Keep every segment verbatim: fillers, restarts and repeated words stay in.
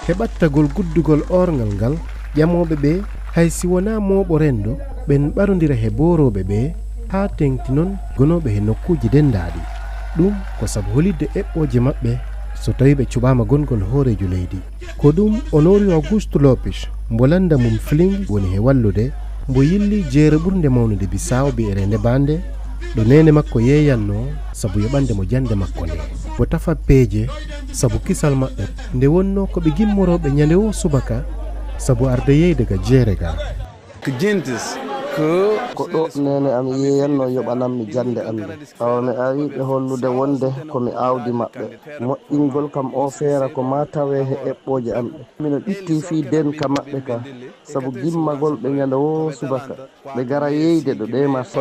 He ɓattagol guddugol oorngal ngal, ƴamooɓe ɓee, hay si wonaa mooɓo renndo, ɓen ɓarondira he boorooɓe ɓee, haa teeŋti non gonooɓe he nokkuuji denndaaɗi. Ɗum ko sabu holitde eɓɓooje maɓɓe so tawii ɓe cuɓaama gongol hooreejo leydi. Ko ɗum Honório Augusto Lopes, mbo lannda mum Fling woni he wallude, mbo yilli jeere ɓurnde mawnude Bisaawo biyereende Bande, ɗo neene makko yeeyannoo sabu yoɓande mo jannde makko nde. Mbo tafa peeje sabu kisal maɓɓe, nde wonnoo ko ɓe gimmorooɓe ñande woo subaka sabu arde yeeyde ga jeere ga. Ko ɗo neene am yeeyannoo yoɓanammi jannde am nde. Awa mi arii ɓe hollude wonde ko mi aawdi maɓɓe. Moƴƴingol kam oo feera ko maa tawee he eɓɓooje am ɗe. Mino ɓittii fii denka maɓɓe ka, sabu gimmagol ɓe ñande woo subaka, ɓe gara yeeyde ɗo ɗee marse.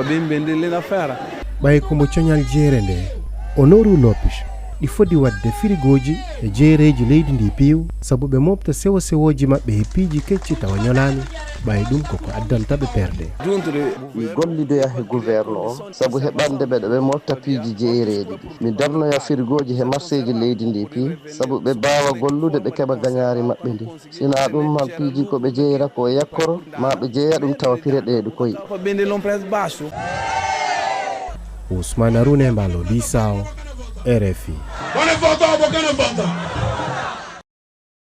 Ɓay ko mbo coñal jeere ndee, Honório Lopes, ɗi fodi waɗde firigooji e jeereeji leydi ndii piiw, sabu ɓe mooɓta sewo-sewooji maɓɓe he piiji kecci tawa ñolaani, ɓay ɗum ko ko addanta ɓe perde. Mi gollidoya he guwerno on, sabu heɓande ɓe ɗo ɓe mooɓta piiji jeereeɗi ɗi. Mi darnoya firigooji he marseeji leydi ndii piiw, sabu ɓe baawa gollude ɓe keɓa gañaari maɓɓe ndin. Si naa ɗum maa piiji ko ɓe jeeyra ko e yakkoro, maa ɓe jeeya ɗum tawa pire ɗee ɗo koyi. Ousmane Arouna Embalo Bissau, R F I.